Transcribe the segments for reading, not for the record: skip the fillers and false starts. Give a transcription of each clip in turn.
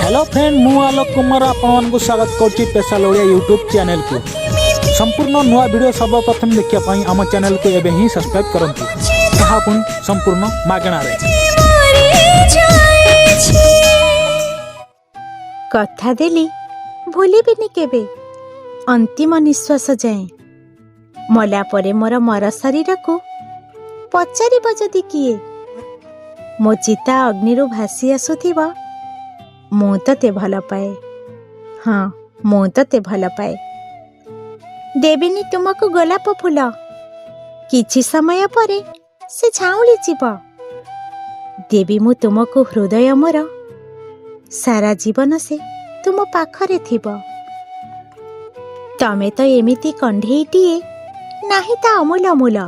Hello friend, ମୁଁ ଆଲୋକ କୁମାର ଆପଣମାନଙ୍କୁ ସ୍ୱାଗତ କରୁଛି ସ୍ପେଶାଲ ଓଡ଼ିଆ ୟୁଟ୍ୟୁବ୍ ଚ୍ୟାନେଲକୁ। ସମ୍ପୂର୍ଣ୍ଣ ନୂଆ ଭିଡ଼ିଓ ସର୍ବପ୍ରଥମେ ଦେଖିବା ପାଇଁ ଆମ ଚ୍ୟାନେଲକୁ ଏବେ ହିଁ ସବସ୍କ୍ରାଇବ୍ କରନ୍ତୁ, ତାହା ପୁଣି ସମ୍ପୂର୍ଣ୍ଣ ମାଗଣାରେ। ଯାଇଛି। କଥା ଦେଲି, ଭୁଲିବିନି କେବେ ଅନ୍ତିମ ନିଶ୍ୱାସ ଯାଏଁ। ମଲା ପରେ ମୋର ମର ଶରୀରକୁ ପଚାରିବ ଯଦି କିଏ, ମୋ ଚିତା ଅଗ୍ନିରୁ ଭାସି ଆସୁଥିବ, "ମୁଁ ତତେ ଭଲ ପାଏ, ହଁ, ମୁଁ ତତେ ଭଲ ପାଏ।" ଦେବିନି ତୁମକୁ ଗୋଲାପ ଫୁଲ, କିଛି ସମୟ ପରେ ସେ ଝାଉଁଳି ଯିବ। ଦେବି ମୁଁ ତୁମକୁ ହୃଦୟ ମୋର, ସାରା ଜୀବନ ସେ ତୁମ ପାଖରେ ଥିବ। ତମେ ତ ଏମିତି କଣ୍ଢେଇଟିଏ, ନାହିଁ ତା ଅମୂଲ ମୂଲ।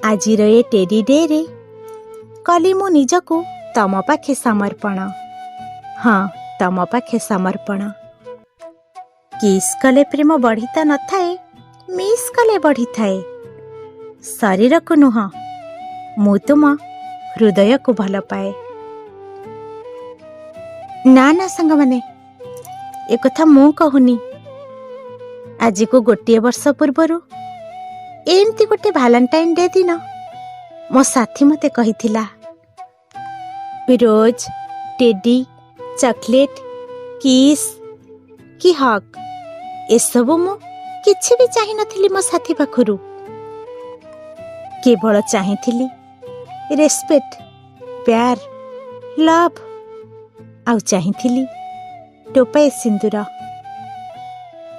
ଆଜିର ଏ ଟେଡି ଡେରେ କଲି ମୁଁ ନିଜକୁ ତମ ପାଖେ ସମର୍ପଣ, ହଁ, ତମ ପାଖେ ସମର୍ପଣ। କିସ୍ କଲେ ପ୍ରେମ ବଢ଼ି ତ ନଥାଏ, ମିସ୍ କଲେ ବଢ଼ିଥାଏ। ଶରୀରକୁ ନୁହଁ, ମୁଁ ତୁମ ହୃଦୟକୁ ଭଲ ପାଏ। ନା ନା ସାଙ୍ଗମାନେ, ଏକଥା ମୁଁ କହୁନି। ଆଜିକୁ ଗୋଟିଏ ବର୍ଷ ପୂର୍ବରୁ ଏମିତି ଗୋଟେ ଭାଲେଣ୍ଟାଇନ୍ ଡେ ଦିନ ମୋ ସାଥୀ ମୋତେ କହିଥିଲା। ରୋଜ୍, ଟେଡି, ଚକୋଲେଟ୍, କିସ୍ କି ହଗ୍, ଏସବୁ ମୁଁ କିଛି ବି ଚାହିଁନଥିଲି ମୋ ସାଥୀ ପାଖରୁ। କେବଳ ଚାହିଁଥିଲି ରେସ୍ପେକ୍ଟ, ପ୍ୟାର, ଲଭ୍ ଆଉ ଚାହିଁଥିଲି ଟୋପାଏ ସିନ୍ଦୁର।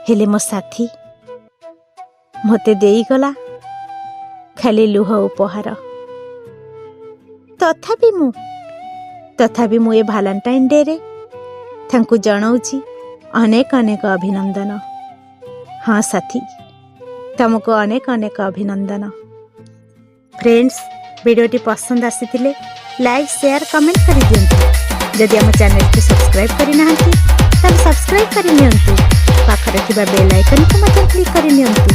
ହେଲେ ମୋ ସାଥୀ ମୋତେ ଦେଇଗଲା ଖାଲି ଲୁହ ଉପହାର। ତଥାପି ମୁଁ ଏ ଭାଲେଣ୍ଟାଇନ୍ ଡେରେ ତାଙ୍କୁ ଜଣାଉଛି ଅନେକ ଅନେକ ଅଭିନନ୍ଦନ। ହଁ ସାଥୀ, ତମକୁ ଅନେକ ଅନେକ ଅଭିନନ୍ଦନ। ଫ୍ରେଣ୍ଡସ୍, ଭିଡ଼ିଓଟି ପସନ୍ଦ ଆସିଥିଲେ ଲାଇକ୍, ସେୟାର, କମେଣ୍ଟ କରିଦିଅନ୍ତୁ। ଯଦି ଆମ ଚ୍ୟାନେଲକୁ ସବସ୍କ୍ରାଇବ୍ କରିନାହାନ୍ତି, ତାହେଲେ ସବସ୍କ୍ରାଇବ୍ କରିନିଅନ୍ତୁ। ପାଖରେ ଥିବା ବେଲ୍ ଆଇକନ୍କୁ ମଧ୍ୟ କ୍ଲିକ୍ କରିନିଅନ୍ତୁ।